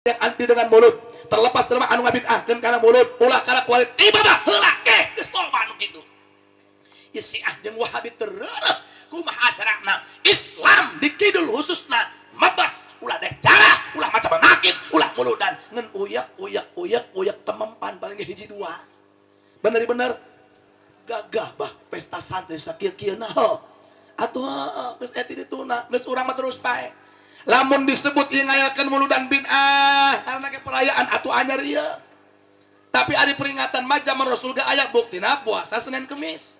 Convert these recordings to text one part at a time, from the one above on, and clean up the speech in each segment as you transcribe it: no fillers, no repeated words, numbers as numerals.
Yang anti dengan mulud, terlepas dari anu ngabid'ahkeun kana mulud, ulah kana kualit tiba bah heula keh geus loba anu kitu. Ieu Syiah jeung Wahabi tereureut kumaha carana Islam di kidul khususna mabas, ulah dek cara, ulah macam manakib, ulah muludan, ngan uyak uyak uyak uyak temempan paling ge hiji dua. Bener-bener gagah bah pesta santri sakieu-kieu na atuh geus eta dituna geus urang mah terus pae. Lamun disebut ieu ngayakeun muludan bid'ah karena ke perayaan atuh anyar ieu. Tapi ari peringatan mah zaman Rasul ge aya buktina puasa Senin Kemis.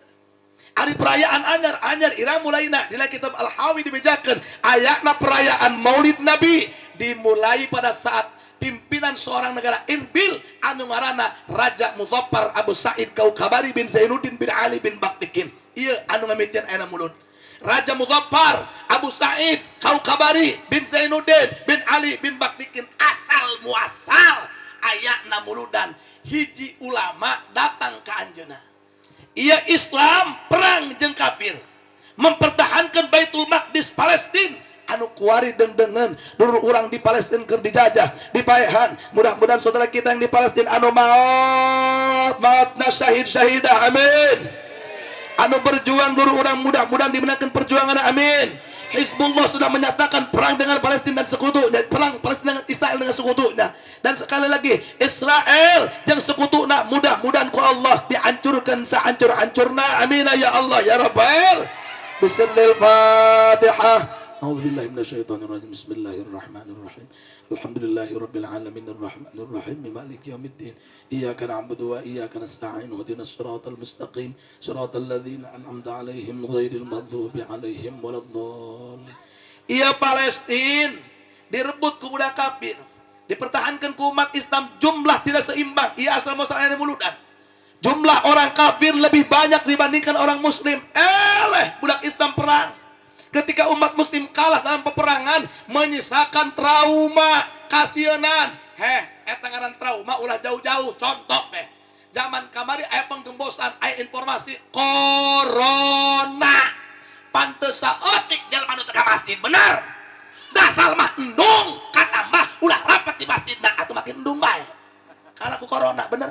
Ari perayaan anyar anyar ira mulaina dina kitab Al-Hawi dibejakeun ayana perayaan Maulid Nabi dimulai pada saat pimpinan seorang negara Irbil anu ngaranna Raja Muzaffar Abu Said Kaukabari bin Zainuddin bin Ali bin Baktikin. Ieu anu ngamitian ayana mulud. Raja Muzaffar Abu Said Kaukabari bin Zainuddin bin Ali bin Baktikin asal muasal ayana muludan hiji ulama datang ke anjeunna. Ia Islam perang jeung kafir mempertahankan Baitul Maqdis Palestina anu kuari dengdengen dulur urang di Palestina keur dijajah dipaehan. Mudah-mudahan saudara kita yang di Palestina anu maut mautna syahid syahidah, amin. Anu berjuang dulur urang mudah-mudahan dimenangkan perjuangan, amin. Hizbullah sudah menyatakan perang dengan Palestina dan sekutunya, perang Palestina dengan Israel dengan sekutunya. Dan sekali lagi Israel yang sekutunya mudah-mudahan ku Allah dihancurkan sehancur-hancurna, amin ya Allah ya Rabbal. Bismillahirrahmanirrahim. Fatihah. A'udzubillahi minasyaitonirrajim. Bismillahirrahmanirrahim. Alhamdulillahi rabbil alamin arrahmanir rahim maliki yaumiddin. Iyyaka na'budu wa iyyaka nasta'in. Ihdinas siratal mustaqim. Siratal ladzina an'amta 'alaihim ghairil maghdubi 'alaihim waladdallin. Iya Palestina direbut ku budak kafir. Dipertahankan ku umat Islam, jumlah tidak seimbang. Iya asal muasal ayana muludan. Jumlah orang kafir lebih banyak dibandingkan orang muslim. Eleh budak Islam perang. Ketika umat muslim kalah dalam peperangan, menyisakan trauma, kasienan. Heh, eta ngaran trauma ulah jauh-jauh. Contoh teh. Zaman kamari aya penggembosan, aya informasi corona. Pantes saeutik jelema nu teu ka masjid, bener. Dasar mah endung, kata mah ulah rapat di masjid nah atuh makin endung bae. Karena ku corona, bener.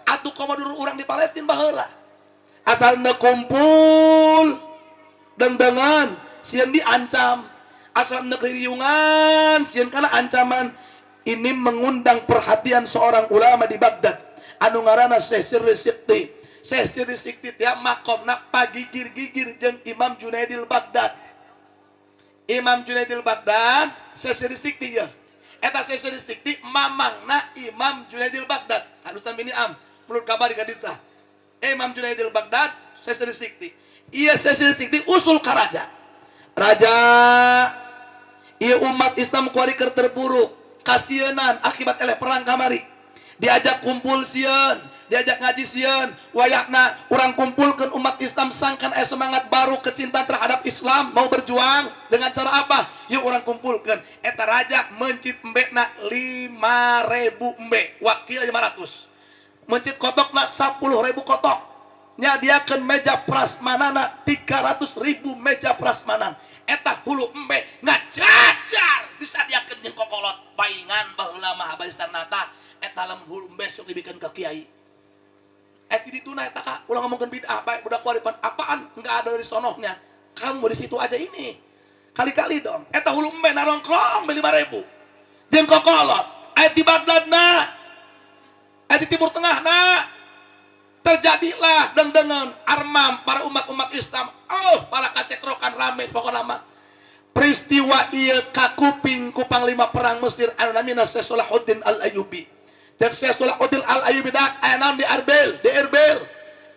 Atuh komo dulur urang di Palestina baheula. Asalna kumpul dengdengan sieun diancam, asal riungan sieun karena ancaman. Ini mengundang perhatian seorang ulama di Baghdad anu ngaranna Syekh Sirri Sikti. Syekh Sirri Sikti tiap makomna pagigir-gigir jeung Imam Junaidil Baghdad. Imam Junaidil Baghdad Syekh Sirri Sikti ya eta Syekh Sirri Sikti mamangna Imam Junaidil Baghdad halus mini am menurut kabar ka Imam Junaidil Baghdad Syekh Sirri Sikti. Iya Syekh Sirri Sikti usul ka raja. Raja, iya umat Islam kuari keur terpuruk kasienan akibat eleh perang kamari, diajak kumpul sieun, diajak ngaji sieun, wayahna urang kumpulkan umat Islam sangkan semangat baru kecintaan terhadap Islam mau berjuang dengan cara apa, yuk urang kumpulkan. Eta raja mencit embekna 5.000 embe, wakil 500, mencit kotokna 10.000 kotok, nyadiakan meja prasmanana 300.000 meja prasmanan. Eta hulu embe ngajajar disadiakeun jeung kokolot paingan baheula mah nata eta lamun hulu embe sok dibikeun ka kiai. Eh di dituna eta ka ulah ngomongkeun bid'ah bae budak waripan apaan enggak ada dari sonohnya, kamu di situ aja ini kali-kali dong. Eta hulu embe narongkrong 5.000 jeung kokolot aya di Baghdad na, aya di Timur Tengah na. Terjadilah dengan armam para umat-umat Islam, oh para kacekrokan rame. Pokoknya mah peristiwa iya kakuping ku panglima perang Mesir anu namina Syekh Salahuddin Al-Ayyubi. Cek Syekh Salahuddin Al-Ayyubi dak aya naon di Arbil, di Erbil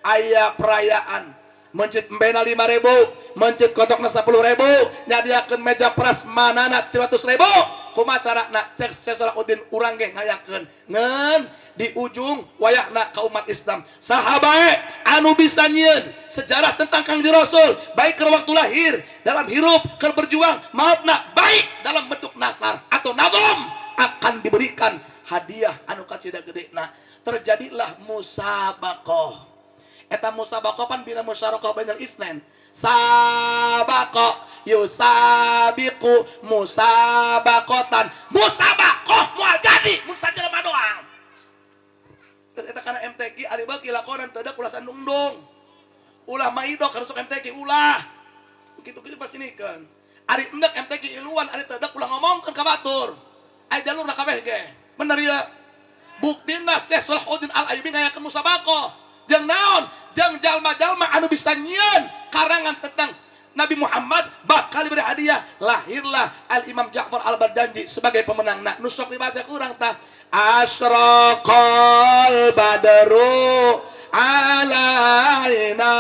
aya perayaan, mencit embena 5.000, mencit kotokna 10.000, nyadiakeun meja prasmanana 300.000. Kumaha carana? Cek Syekh Salahuddin, urang ge ngayakeun ngan di ujung wayahna ka umat Islam sahabat anu bisa nyieun sejarah tentang Kangjeng Rasul, baik ke waktu lahir, dalam hirup keur berjuang, maafna, baik dalam bentuk nasar atau nazom, akan diberikan hadiah anu kacida gedena. Terjadilah musabaqah. Eta musabaqah pan bina musyarakah bainal isnen, sabaqa yusabiqu musabaqatan, musabaqah moal. MTQ ari beuki lakonan teu ulah sandungdung. Ulah maidok harus MTQ ulah. Begitu-gitu pasinikeun. Ari endek MTQ iluan ari teu ulah ngomongkeun ka batur. Aya jalurna kabeh ge. Bener ya? Buktina Syekh Salahuddin Al-Ayyubi ngayakeun musabaqah. Jeung naon? Jeung jalma-jalma anu bisa nyieun karangan tentang Nabi Muhammad bakal diberi hadiah. Lahirlah Al-Imam Ja'far Al-Barjanji sebagai pemenangna. Nu sok dibaca kurang tah. Asraqal badru alaina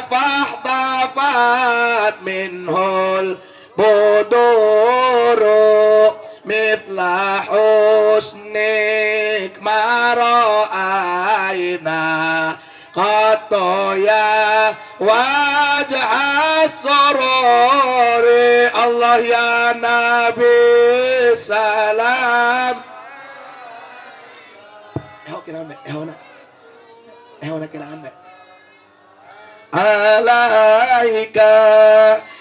fahtafat minhul buduru mithla husnik ma ra'ayna qatoya wajah sururi. Allah ya Nabi salam. Eho kiraan ehona ehona kiraan alaika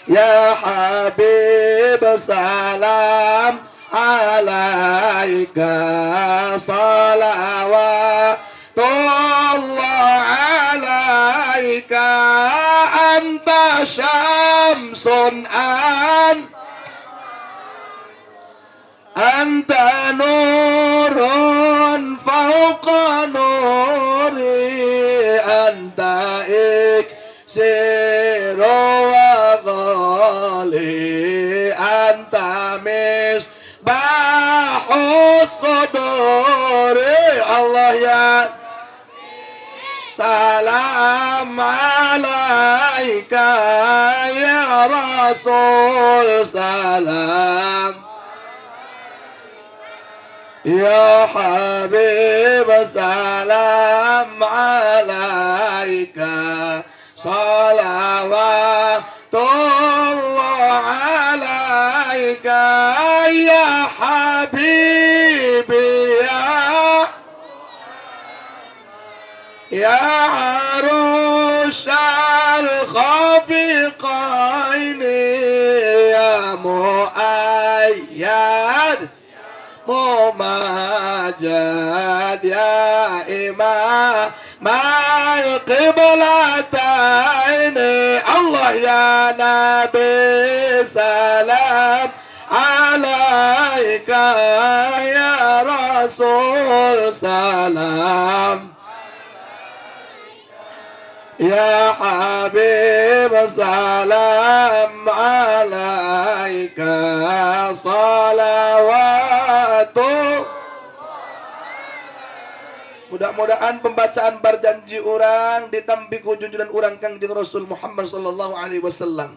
ya habib salam alaika salawat Allah alaika anta syamsun anta nurun fauqa nuri anta iksiru wa ghali anta misbahus suduri. Allah ya salam alaika ya Rasul salam ya Habib salam alaika salawatullah alaika ya Habibi ya arusal khafiqaini ya muayyad mumajad ya imam al-qiblataini. Allah ya Nabi salam alaika ya Rasul salam ya Habib salam alaika salawatu. Mudah-mudahan pembacaan barjanji urang ditampi ku junjunan urang Kangjeng Rasul Muhammad sallallahu alaihi wasallam.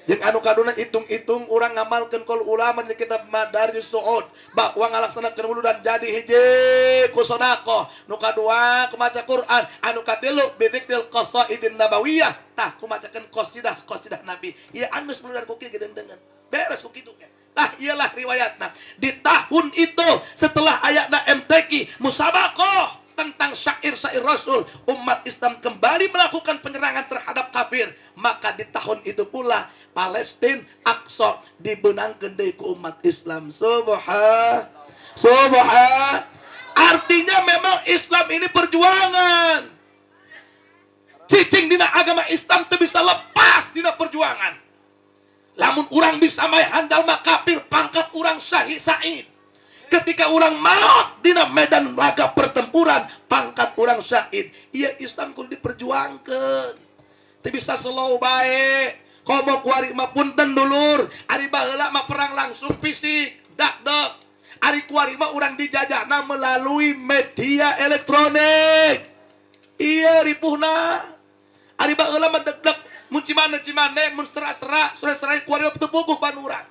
Jeung anu kaduna hitung-hitung urang ngamalkeun qaul ulama di kitab Madarijus Su'ud bahwa ngalaksanakeun wuludan jadi hiji ku sedekah, nu kadua ku maca Quran, anu katilu bidzikril qasaidin nabawiyah, tah ku macakeun qasidah-qasidah Nabi. Ieu anggeus wuludan ku kieu gedendengan. Beres ku kitu ge. Tah iyalah riwayatna. Di tahun itu setelah ayatna MTQ musabaqah tentang syair-syair Rasul, umat Islam kembali melakukan penyerangan terhadap kafir. Maka di tahun itu pula Palestina Aqsa dibenangkeun deui ku umat Islam. Subhan, subhan. Artinya memang Islam ini perjuangan. Cicing dina agama Islam teu bisa lepas dina perjuangan. Lamun urang bisa maehan jalma kafir, pangkat urang syahid said. Ketika orang maut dina medan laga pertempuran, pangkat orang syahid. Iya Islam kudu diperjuangkeun. Teu bisa slow bae. Komo kuari mah punten dulur, ari baheula mah perang langsung fisik, dak-dek. Ari kuari mah urang dijajahna melalui media elektronik. Iya ripuhna. Ari baheula mah deg-deg mun cimane-cimane mun sera-sera, sore-sere kuari mah teu puguh panurang.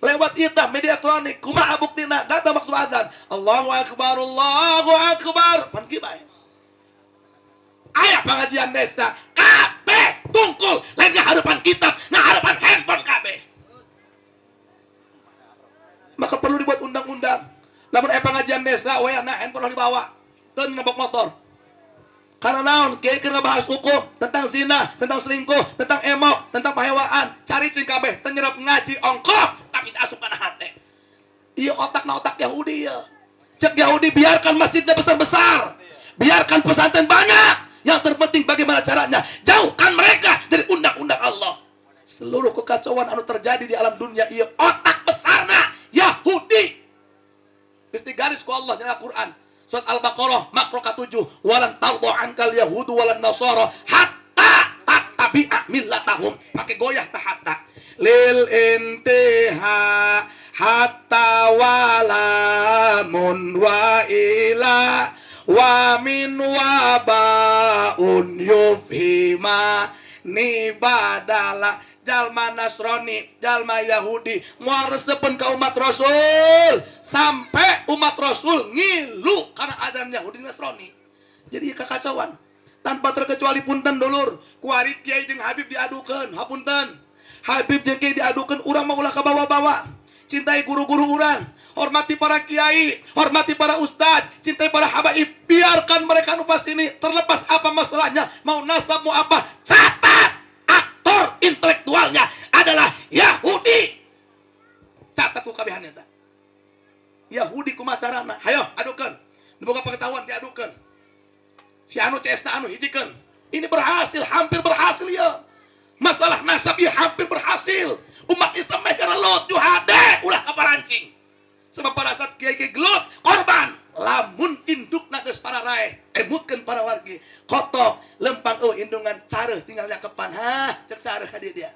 Lewat ieu tah media elektronik, kumaha buktina? Datang waktu azan, Allahu akbar, Allahu akbar. Pan kieu bae. Aya pengajian desa, kabeh tungkul, lain ngaharepan kitab, ngaharepan handphone kabeh. Maka perlu dibuat undang-undang. Lamun aya pengajian desa, wayahna handphone dibawa, teu nebok motor. Karena naon, kiai keur ngabahas hukum tentang zina, tentang selingkuh, tentang emok, tentang pahewaan, cari cing kabeh, teu nyerap ngaji ongkoh, tapi asup kana hate. Ieu otakna otak Yahudi ya. Cek Yahudi biarkan masjidnya besar-besar. Biarkan pesantren banyak. Yang terpenting bagaimana caranya jauhkan mereka dari undang-undang Allah. Seluruh kekacauan anu terjadi di alam dunia ieu otak besarna Yahudi. Geus digaris ku Allah dalam Al-Quran. Surat Al-Baqarah makro ka-7, walan tardha ankal yahudu walan nasara hatta tattabi'a millatahum. Pakai goyah ta hatta. Lil intiha hatta walamun wa ila wa min wa baun yufhima nibadala. Jalma Nasrani, jalma Yahudi moal resepeun ka umat Rasul sampai umat Rasul ngilu karena ajaran Yahudi Nasrani. Jadi kekacauan tanpa terkecuali. Punten dulur, kuari kiai jeung Habib diadukeun, hapunten. Habib jeung kiai diadukeun, urang mah ulah kabawa-bawa. Cintai guru-guru urang, hormati para kiai, hormati para ustad, cintai para habaib, biarkan mereka nu sini terlepas apa masalahnya, mau nasab mau apa, catat aktor intelektualnya adalah Yahudi. Catat ku kabehan eta. Yahudi kumaha carana? Hayo adukeun. Dibuka pengetahuan diadukeun. Si anu CS na anu hijikeun. Ini berhasil, hampir berhasil ya. Masalah nasab ya hampir berhasil. Umat Islam meh gelut juhade ulah kaparancing. Sebab pada saat kiai kiai gelut korban lamun induk geus pararaeh emutkeun para wargi kotok lempang oh indungan careuh tinggal nyakepan, hah, cek careuh ka dia.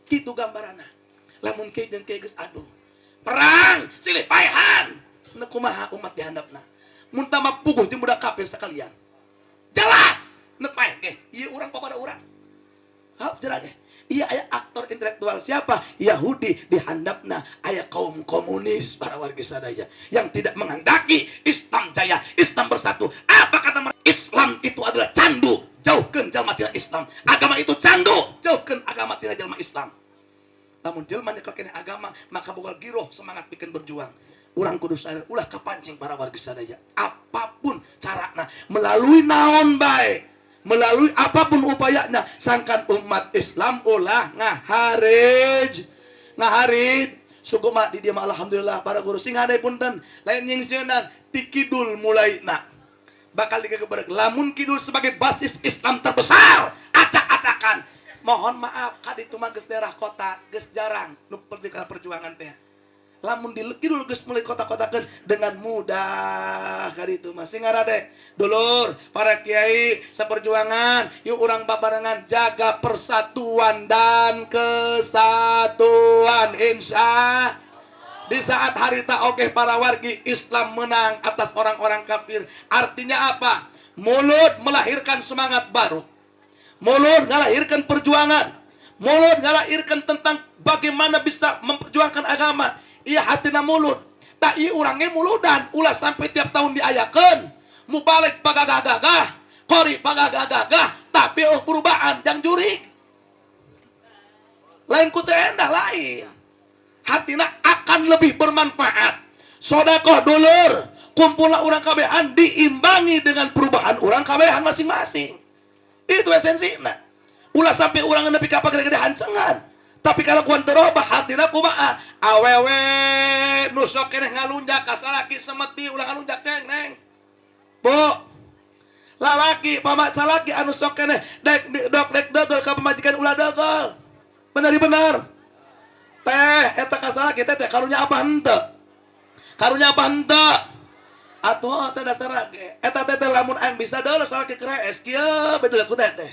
Kitu gambaranna lamun kiai jeung kiai geus adu perang silih paehan. Nu kumaha umat dihandapna mun tambah puguh jeung budak kafir sekalian? Jelas nek paeh ge ieu urang papada urang. Hap jelas ge. Iya, aya aktor intelektual siapa? Yahudi. Dihandapna aya kaum komunis para warga sadaya yang tidak menghendaki Islam jaya, Islam bersatu. Apa kata mereka? Islam itu adalah candu. Jauhkan jalma tina Islam. Agama itu candu. Jauhkan agama tina jalma Islam. Namun jelma nyekel keneh agama, maka boga giroh semangat bikin berjuang. Urang kudu sadar ulah kapancing para warga sadaya. Apapun carana, melalui naon bae, melalui apapun upayanya, sangkan umat Islam ulah ngaharij ngaharid. Suku mah di dia mah alhamdulillah para guru sing hade. Punten, lain nyingsieunan ti kidul mulai na bakal digegeberek. Lamun kidul sebagai basis Islam terbesar acak-acakan, mohon maaf, kaditu mah geus daerah kota geus jarang nu perjuangan perjuangan teh. Lamun di kidul geus mulai kota-kotakeun dengan mudah kaditu mah. Sing ngarade dulur, para kiai seperjuangan, yuk urang babarengan jaga persatuan dan kesatuan. Insya di saat harita oke para wargi Islam menang atas orang-orang kafir. Artinya apa? Mulut melahirkan semangat baru, mulut melahirkan perjuangan, mulut melahirkan tentang bagaimana bisa memperjuangkan agama. Iya, hatina mulut tak iya orangnya muludan ulah sampai tiap tahun diayakan mubalig pagagah-gagah, qori pagagah-gagah, tapi oh perubahan jang jurig lain ku teu endah lain. Hatina akan lebih bermanfaat. Sodakoh dulur, kumpullah urang kabehan diimbangi dengan perubahan urang kabehan masing-masing. Itu esensi. Nah, ulah sampai urang nepi ka gede-gede hancengan, tapi kalau kuan terobah hatina kumaha? Awewe nu sok keneh ngalunjak ka salaki semeti, ulah ngalunjak, ceng neng, bu. Lalaki pamak salaki anu sok keneh dek dok dek dogol ka pamajikan, ulah dogol. Benar benar teh eta ka salaki teh teh karunya apa henteu? Karunya apa henteu atuh? Teh dasar ge eta teh teh lamun aing bisa deuleu salaki krees kieu beda ku teh teh.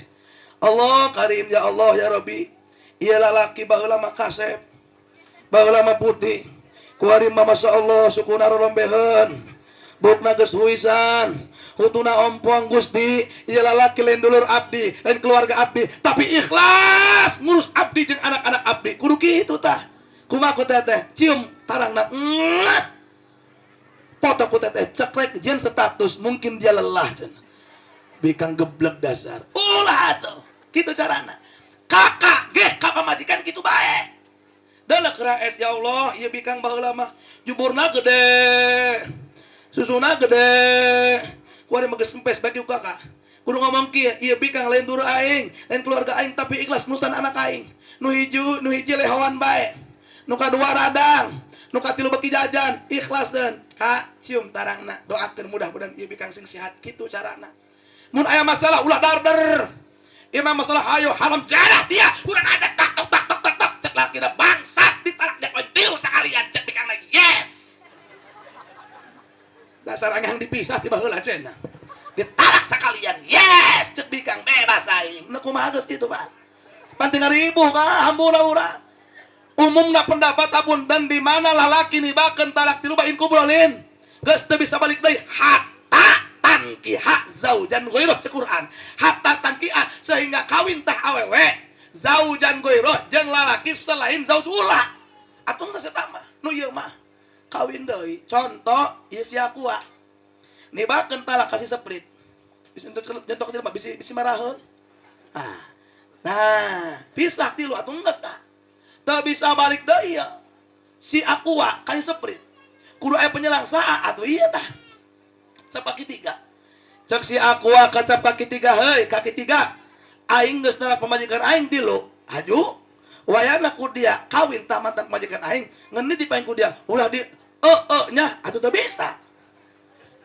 Allah karim, ya Allah ya Rabbi. Ieu lalaki baheula mah kasep, baheula mah putih, kuari mah masya Allah sukuna rorombeheun, buukna geus huisan, hutuna ompong. Gusti, ieu lalaki lain dulur abdi, lain keluarga abdi, tapi ikhlas ngurus abdi jeung anak-anak abdi. Kudu kitu tah. Kumaha ku teteh cium tarangna, foto ku teteh cekrek jeung status, mungkin dia lelah cenah, bikang geblek dasar. Ulah atuh kitu carana. Kakak geh ka pamajikan kitu bae. Dalah es ya Allah, ieu bikang baheula mah juburna gede, susuna gede, kuari mah geus empes bagi kakak. Kudu ngomong kieu, ieu bikang lain dulur aing, lain keluarga aing, tapi ikhlas ngurusan anak aing. Nu hiji nu hiji lehoan bae, nu kadua radang, Nu katilu beki jajan, ikhlaseun. Ka cium tarangna, doakeun mudah-mudahan ieu bikang sing sehat kitu carana. Mun aya masalah ulah darder. Ieu mah masalah hayo haram jadah dia, urang ajak tak tok tak tok tak tok cek lalakina bangsat ditalak dia poin tilu sakalian cek bikang lagi. Yes. Dasar angang dipisah tiba heula cenah. Ditalak sekalian, yes, cek bikang bebas aing. Nu kumaha geus kitu, Pak? Pan tinggal ribuh ka hambuna urang. Umumna pendapat apunten di mana lalaki nibakeun talak tilu bain kubrolin. Geus teu bisa balik deui hatta tankiha zaujan ghairah cek Quran. Hatta tankiha sehingga kawin tah awewe zaujan ghairah jeung lalaki selain zauj ula. Atuh geus eta mah nu ieu mah kawin deui. Contoh ieu si Aqua. Nibakeun talak kasih seprit. Bisi nyentok jelema bisi bisi maraheun. Ah. Nah, pisah tilu atuh geus tah. Teu bisa balik deui ya. Si Aqua kasih seprit. Kudu aya penyelang saa atuh ieu tah. Cap kaki tiga. Cek si Aqua ka cap kaki tiga, heuy, kaki tiga. Aing geus nalak pamajikan aing tilu. Haju. Wayana ku dia kawin tah mantan pamajikan aing, ngeuni dipaing ku dia. Ulah di nya atuh teu bisa.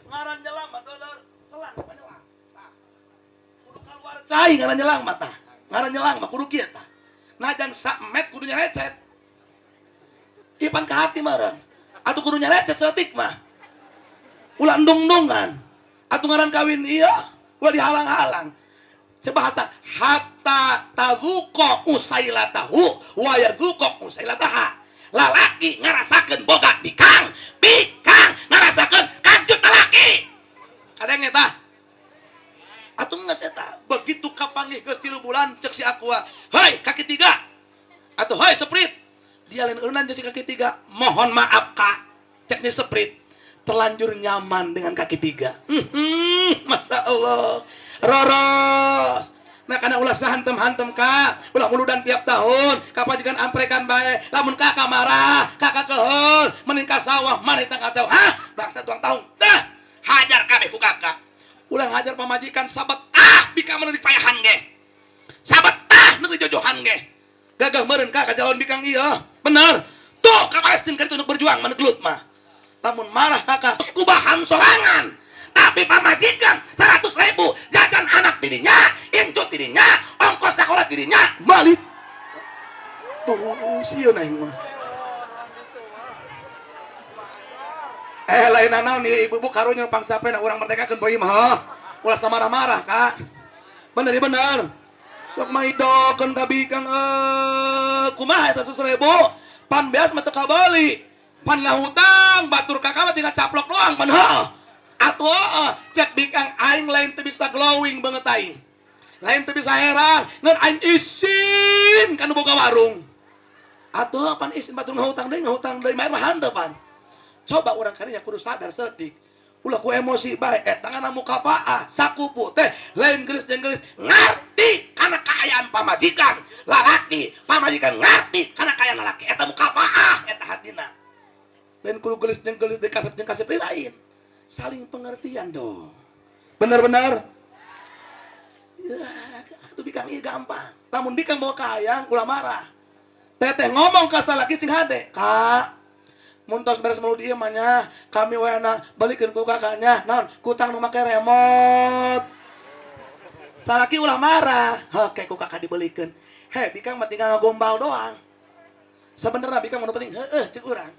Ngaran nyelang mah dolar selang penyelang. Tah. Kudu kaluar cai ngaran nyelang mah tah. Ngaran nyelang mah kudu kieu tah. Najan samet kudu nyarecet. Ipan ka hati meureun. Atuh kudu nyarecet saeutik mah. Ulah endung-endungan. Atuh ngaran kawin ieu ulah dihalang-halang. Coba bahasa hatta tazuqa usailatahu wa yazuqa usailataha. Lalaki ngarasakeun boga bikang, bikang ngarasakeun kanjut lalaki. Kadang eta. Atuh geus eta, begitu kapanggih geus 3 bulan cek si Aqua, "Hei, kaki tiga." Atuh hei seprit. Dia lain eunan jeung si kaki tiga. Mohon maaf Kak, cek ni seprit. Terlanjur nyaman dengan kaki tiga. Masya Allah. Roros. Nah karena ulah sahantem-hantem kak, ulah muludan tiap tahun, kapajikan amprekan bae, lamun kakak marah, kakak kehel, meningkat sawah, maneh tang kacau, hah, bangsa tuang tahun, dah, hajar kabeh ku kakak, ulah hajar pamajikan sabat, ah, bika mana dipayahan ge, sabat, ah, nu dijojohan ge, gagah meureun kakak jalan bikang iya, bener, tuh ka Palestin kan itu untuk berjuang, mana gelut mah, lamun marah kakak, kubahan sorangan. Tapi pamajikan 100.000 jajan anak dirinya, incut dirinya, ongkos sekolah dirinya, balik. Tuh, sieun aing mah. Lain naon nih ibu-ibu karunya pangcapena urang merdekakeun bae mah. Ulah samarah-marah, Kak. Bener ya bener. Sok mah idokeun ka bikang kumaha eta 100.000? Pan beas mah teu kabali. Pan ngahutang batur kakak mah tinggal caplok doang pan heuh. Atuh cek bikang aing lain teu bisa glowing banget aing. Lain teu bisa herang, ngan aing isin kan boga warung. Atuh pan isin batur ngahutang deui mah hanteu pan. Coba urang kadinya kudu sadar setik. Ulah ku emosi bae eta ngaran mukafaah sakupu teh lain geus jeung geus ngarti kana kaayaan pamajikan lalaki, pamajikan ngarti kana kaayaan lalaki eta mukafaah eta hatina. Lain kudu geus jeung geus dikasep jeung kasep lain. Saling pengertian dong. Benar-benar. Ya, itu bikang ieu gampang. Lamun bikang bawa kahayang ulah marah. Teteh ngomong ka salaki sing hade. Kak, mun tos beres meludi ieu mah nya, kami wena balikeun ku kakaknya. Naon? Kutang nu make remote. Salaki ulah marah. Heuh, ku kakak dibelikeun. Heh, bikang mah tinggal ngagombal doang. Sebenarnya bikang mah nu penting heueuh ceuk urang.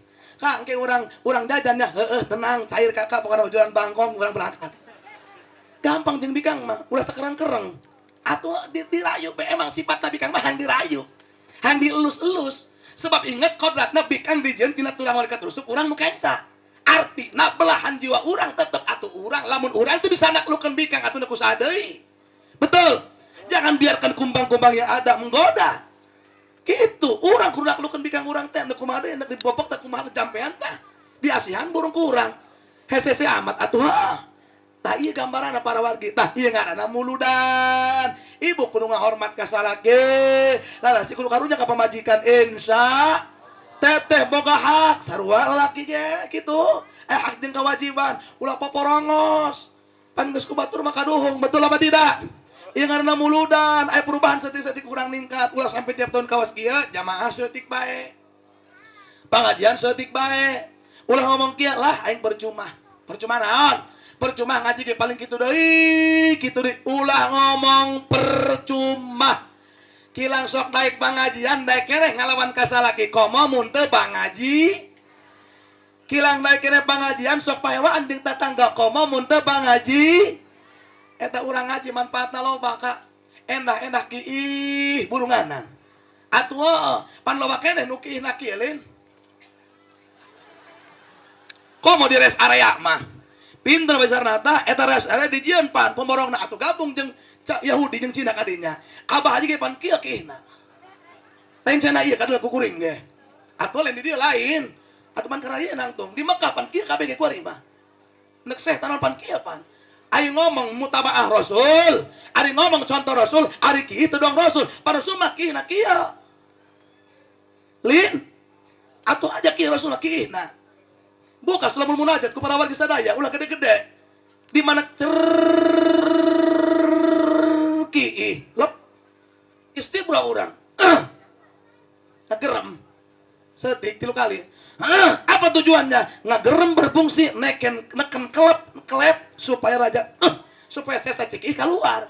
Kak, engke urang jajannya, heueuh tenang, cair kakak pokokna jualan bangkong urang berangkat. Gampang jeung bikang mah, ulah sakereng-kereng. Atuh dirayu be emang sifatna bikang mah hang dirayu. Hang dielus-elus. Sebab ingat kodratna bikang dijieun tina tulang malaikat rusuk urang nu kenca. Artina belahan jiwa urang tetep atuh urang, lamun urang teu bisa naklukeun bikang atuh ku saha deui. Betul. Jangan biarkan kumbang-kumbang yang ada menggoda. Gitu, urang kudu naklukeun bikang urang teh, nu kumaha deui, nek dibobok teh kumaha teh jampean tah. Diasihan burung kurang. Hesese amat atuh. Tah ieu gambaranna para wargi. Tah ieu ngaranna muludan. Ibu kudu ngahormat ka salaki. Lalasi kudu karunya ka pamajikan insya. Teteh boga hak sarua lalaki ge kitu. Hak jeung kewajiban ulah poporongos. Pan geus ku batur mah kaduhung, betul apa tidak? Ieu ngaranna muludan, aya perubahan saeutik-saeutik kurang ningkat, ulah sampai tiap tahun kawas kieu jamaah saeutik bae. Pengajian saeutik bae. Ulah ngomong kieu lah aing percuma. Percuma naon? Percuma ngaji ge paling kitu deui, kitu deui. Ulah ngomong percuma. Kilang sok daek pangajian daek keneh ngalawan ka salaki komo mun teu pangaji. Kilang daek keneh pangajian sok pahewaan jeung tatangga komo mun teu pangaji. Eta urang ngaji manfaatna loba ka. Endah-endah kiih burunganan. Atuh pan loba keneh nu kiihna kieu lin. Komo di rest area mah. Pinter besar nata eta rest area dijieun pan pemborongna atuh gabung jeung Yahudi jeung Cina kadinya. Abah haji ge pan kieu kiihna. Lain cenah ieu kadeuh kukuring ge. Atuh lain di dieu lain. Atuh pan karaya nangtung di Mekah pan kieu kabeh ge kuari mah. Nek seh tanon pan kieu pan. Ari ngomong mutabaah Rasul, ari ngomong contoh Rasul, ari kieu teu doang Rasul, pa Rasul mah kiihna kieu. Lin atuh aja kieu Rasul mah kiihna. Buka sulamul munajat ku para wargi sadaya ulah gede-gede. Di mana kiih lep istibra urang. Ngagerem setik 3 kali. Apa tujuannya? Ngagerem berfungsi neken neken kelep kelep supaya raja supaya sesa cikih keluar.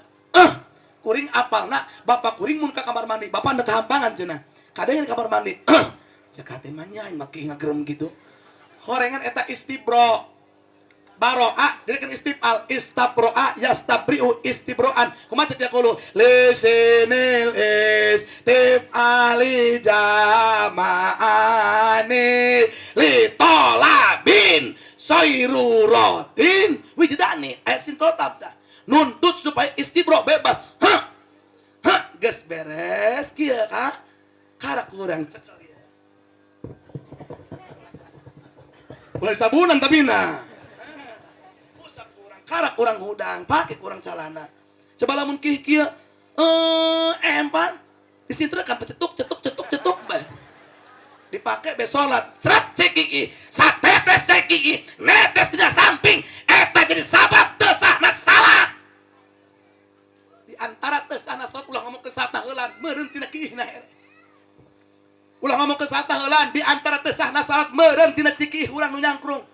Kuring apalna bapak kuring mun ka kamar mandi, bapak ndek hampangan cenah. Kadang di kamar mandi. Cek hate mah nya mah kiih ngagerem gitu. Horengan eta istibro. Baroa jadi kan istifal istabroa yastabriu istibroan kumaha cek yaqulu lisinil istifali jamaani litolabin sairuratin wijdani ayat sintotab tah nuntut supaya istibro bebas. Hah hah geus beres kieu ka karak urang cekel ieu ulah sabunan tapi nah karak urang hudang, pake kurang calana. Coba lamun kih kieu, empan disintrakan pecetuk cetuk cetuk cetuk bae. Dipake be salat, seret cekiki, satetes cekiki, netes dina samping, eta jadi sabab teu sahna salat. Di antara teu sahna salat ulah ngomong ke satah heulan, meureun tina kiihna here. Ulah ngomong ke satah heulan, di antara teu sahna salat meureun tina cikih urang nu nyangkrung.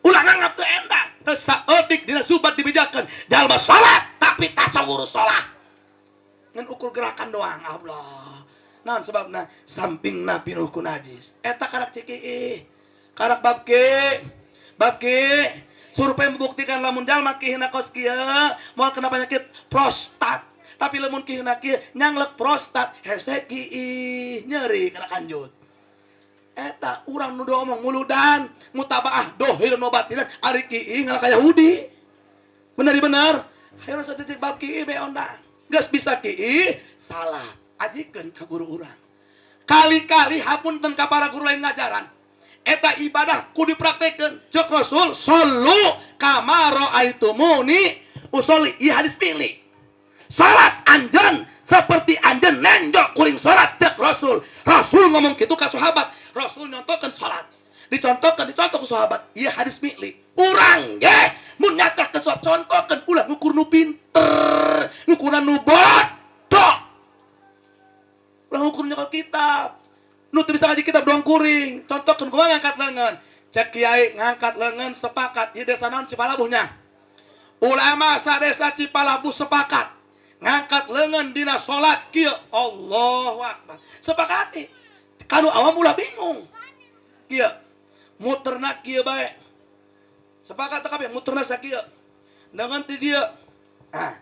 Ulah nganggap teu endah, teu saeutik dina subat dibejakeun. Jalma salat tapi tasawur salat. Ngan ukur gerakan doang, Allah. Naon sebabna? Sampingna pinuh ku najis. Eta karak cikiih. Karak bab ke. Bab ke. Survei membuktikan lamun jalma kihna kos kieu moal kena penyakit prostat. Tapi lamun kihna kieu nyanglek prostat, hese kiih nyeri kana kanjut. Eta urang nu omong muludan mutabaah dohir nu batinan ari kiih ngalah ka Yahudi. Bener bener. Hayo satitik bab kiih be ondang. Geus bisa kiih salat ajikeun ka guru urang. Kali-kali hapunten ka para guru lain ngajaran. Eta ibadah kudu dipraktekeun. Ceuk Rasul sallu kama raaitumuni usolli. Ieu hadis pilih. Salat anjeun seperti anjeun nenjok kuring salat ceuk Rasul. Rasul ngomong kitu ka sahabat. Rasul nyontokeun salat. Dicontohkeun dicontoh ku sahabat. Ieu hadis mi'li. Urang ge mun nyatakeun salat contohkeun ulah ngukur nu pinter, ngukurna nu bodoh. Ulah ngukur nyekel kitab. Nu teu bisa ngaji kitab doang kuring. Contohkeun kumaha ngangkat leungeun. Cek kiai ngangkat leungeun sepakat ieu desa naon Cipalabuhnya. Ulama sadesa Cipalabuh sepakat ngangkat leungeun dina salat kieu Allahu akbar. Sepakati. Kanu awam ulah bingung. Kieu muterna kieu bae. Sepakat teh kabeh muterna sakieu. Dengan ti dieu. Ah,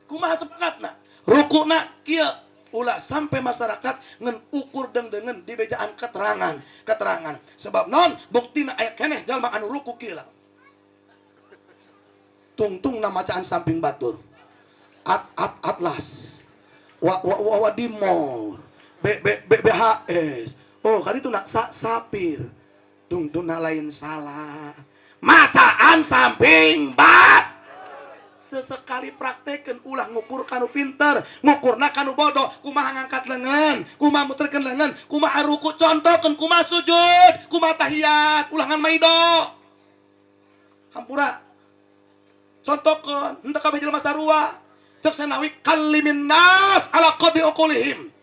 kumaha sepakatna? Rukuna kieu ulah sampai masyarakat ngan ukur dengdengen di bejaan keterangan, keterangan. Sebab non buktina aya keneh jalma anu ruku kieu. Tungtung na macaan samping batur. At at atlas. Wa wa wa, wa dimor. B B B B H S. Oh, kali itu nak sapir. Tungtung na lain salah. Macaan samping bat. Sesekali praktekeun ulah ngukur kanu pinter, ngukurna kanu bodoh, kumaha ngangkat leungeun, kumaha muterkeun leungeun, kumaha ruku contohkeun, kumaha sujud, kumaha tahiyat, ulah ngan maido. Hampura. Contohkeun, henteu kabeh jelema sarua. Cek sanawi kallimin nas ala qadri uqulihim.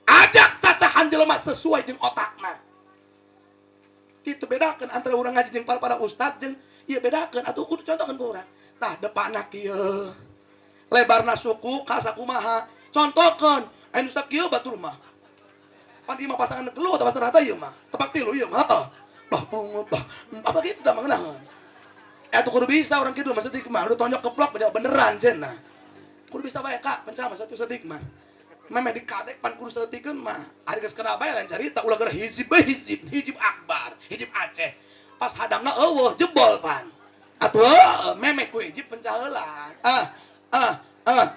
Ajak cacahan jelema sesuai jeung otakna. Kitu bedakeun antara urang ngaji jeung para ustad jeung ieu bedakeun atuh kudu contohkeun ku urang. Tah depanna kieu. Lebarna suku ka sakumaha. Contohkeun anu sakieu batur mah. Pan ieu mah pasangan geluh atawa rata ieu mah. Tepak tilu ieu mah. Bah bah apa kitu tah mangeunaheun. Atuh kudu bisa urang kitu mah setik mah udah tonjok keplok beneran cenah. Kudu bisa bae kak pencah mah satu setik mah. Memeh dikadek pan kudu saeutikeun mah. Ari geus kena bae lain carita ulah gara hizib bae hizib, hizib akbar, hizib Aceh. Pas hadamna eueuh jebol pan. Atuh memeh ku hizib pencah heula.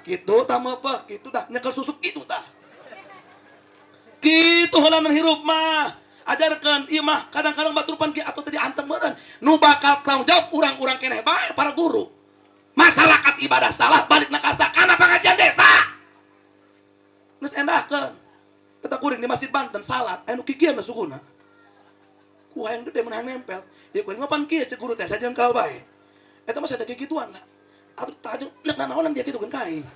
Kitu tah meupeuk, kitu tah nyekel susuk kitu tah. Kitu heula hirup mah. Ajarkeun ieu mah kadang-kadang batur pan ki atuh tadi antem meureun. Nu bakal tanggung jawab urang-urang keneh bae para guru. Masyarakat ibadah salah balik nakasa kana pengajian desa. Geus endahkeun. Kata kuring di Masjid Banten salat anu kikieu na sukuna. Ku hayang gede mun hayang nempel. Ieu kuring mah pan kieu cek guru teh sajengkal bae. Eta mah saya teh kikituan lah. Atuh tajung nek nanaonan dia kitu keun ka aing.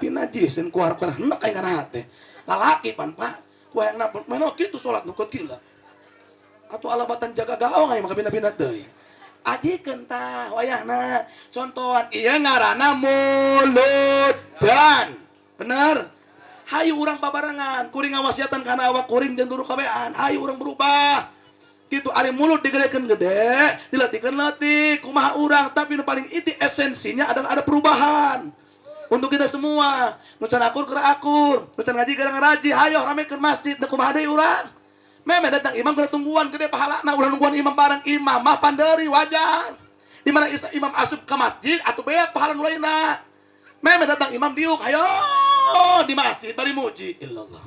Pinajiseun ku harap kana hendak aing kana hate. Lalaki pan Pak. Ku hayang napun mana kitu salat nu kecil. Atuh alabatan jaga gawang aing mah kabina-bina teuing. Ajikeun tah wayahna contohan ieu ngaranna muludan. Bener? Hayu urang babarengan, kuring ngawasiatan kana awak kuring jeung duru kabean. Hayu urang berubah. Gitu ari mulut digedekeun gede, diletikeun leutik, kumaha urang, tapi nu paling inti esensinya adalah ada perubahan. Untuk kita semua, nu can akur keur akur, nu can ngaji keur ngaraji, hayo ramekeun masjid, da kumaha deui urang. Memeh datang imam keur tungguan gede pahalana, ulah nungguan imam bareng imam mah panderi wajar. Di mana imam asup ke masjid atuh beak pahala nu lainna. Memeh datang imam diuk, hayo di masjid bari muji illallah.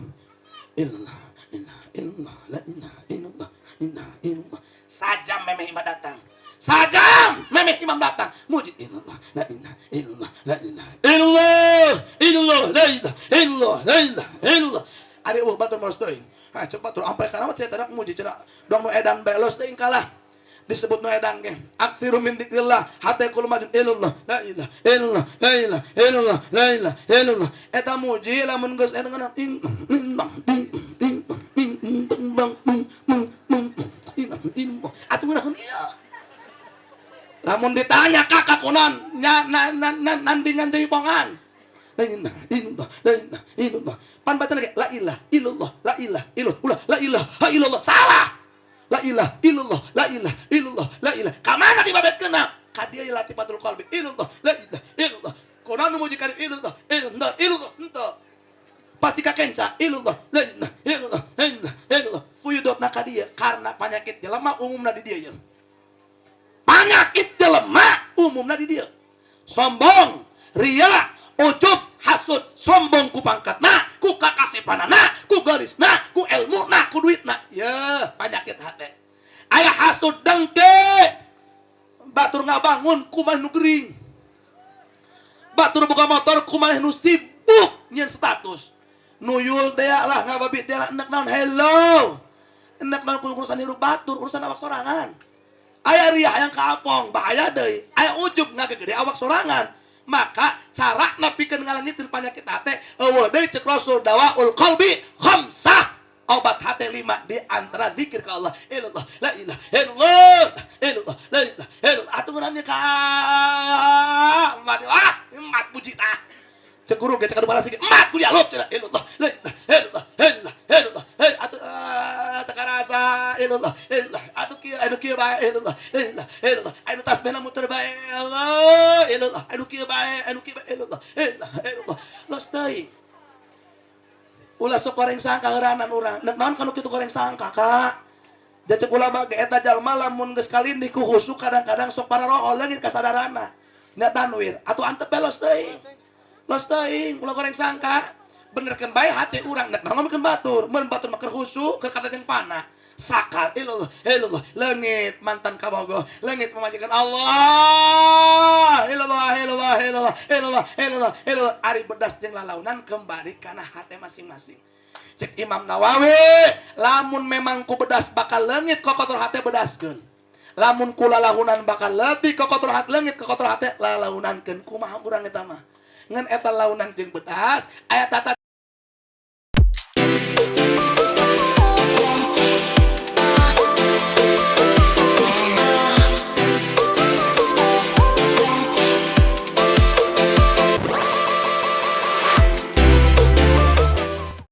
Illallah, illallah, illallah, la ilaha illallah, illallah, illallah. Sajam memeh imam datang. Sajam memeh imam datang. Muji illallah, la ilaha illallah, la ilaha illallah, illallah, la ilaha illallah, la ilaha illallah. Ari eueuh batur moros teuing. Ha cepat tur ampe kana mah cenah muji cenah dong nu edan bae los teuing kalah. Disebut nu edan ge. Aksiru min dzikrillah hatta yaqulu majnun illallah, la ilaha illallah, la ilaha illallah, la ilaha illallah. Eta muji lamun geus eta ngana ing ing ing ing ing bang bang bang bang atuh ngeunaheun ieu. Lamun ditanya kakak kunan nya na na na nandingan deui bongan. La ilaha illallah, la ilaha illallah. Pan baca lagi la ilaha illallah, la ilaha illallah, la ilaha illallah. Salah. La ilaha illallah, la ilaha illallah, la ilaha. Ka mana dibabetkeun? Ka dieu latifatul qalbi illallah, la ilaha illallah. Kunan nu muji ka illallah, illallah, illallah, henteu. Pasti ka kenca illallah, la ilaha illallah, la ilaha illallah. Fuyudotna ka dieu karena penyakit jelema umumna di dieu. Penyakit jelema umumna di dieu. Sombong, ria, ujub, hasud, sombong ku pangkatna, ku kakasepanana, ku garisna, ku ilmuna, ku duitna. Ya, penyakit hate. Aya hasud dengke. Batur ngabangun ku maneh nu gering. Batur buka motor ku maneh nu sibuk nyeun status. Nuyul teh lah ngababi teh lah enek naon hello. Enek naon urusan hirup batur, urusan awak sorangan. Aya ria hayang kaapong, bahaya deui. Aya ujub ngagegede awak sorangan. Maka cara napikeun ngalengitin penyakit hate eueuh deui cek Rasul dawaul qalbi khamsah. Obat hate 5 di antara zikir ka Allah. Illallah, la ilaha illallah, illallah, la ilaha illallah. Atuh ngeunanya ka emat ah, emat puji tah. Cek guru ge cek anu balas ge emat ku dialog cenah. Illallah, la ilaha illallah, illallah, illallah. Hei atuh teu karasa illallah, illallah. Atuh kieu anu kieu bae illallah, illallah, illallah. Anu tasbihna muter bae Allah, illallah. Anu kieu bae, anu kieu bae illallah, illallah, illallah. Los teuing. Ulah sok goreng sangka heuranan urang. Nek naon kanu kitu goreng sangka, Kak? Da cek ulama ge eta jalma lamun geus kalindih ku khusuk kadang-kadang sok pararohol leungit kasadaranna. Nya tanwir atuh antep bae los teuing. Los teuing ulah goreng sangka. Benerkeun bae hate urang nek naon ngomongkeun batur. Mun batur mah keur khusuk, keur kada jeung fana. Sakar illallah, illallah, leungit mantan kabogoh, leungit pamajikan Allah. Illallah, illallah, illallah, illallah, illallah, illallah. Ari bedas jeung lalaunan kembali kana hate masing-masing. Cek Imam Nawawi, lamun memang ku bedas bakal leungit kokotor hate bedaskeun. Lamun ku lalahunan bakal leutik kokotor hate leungit kokotor hate lalaunankeun. Kumaha urang eta mah? Ngan eta launan jeung bedas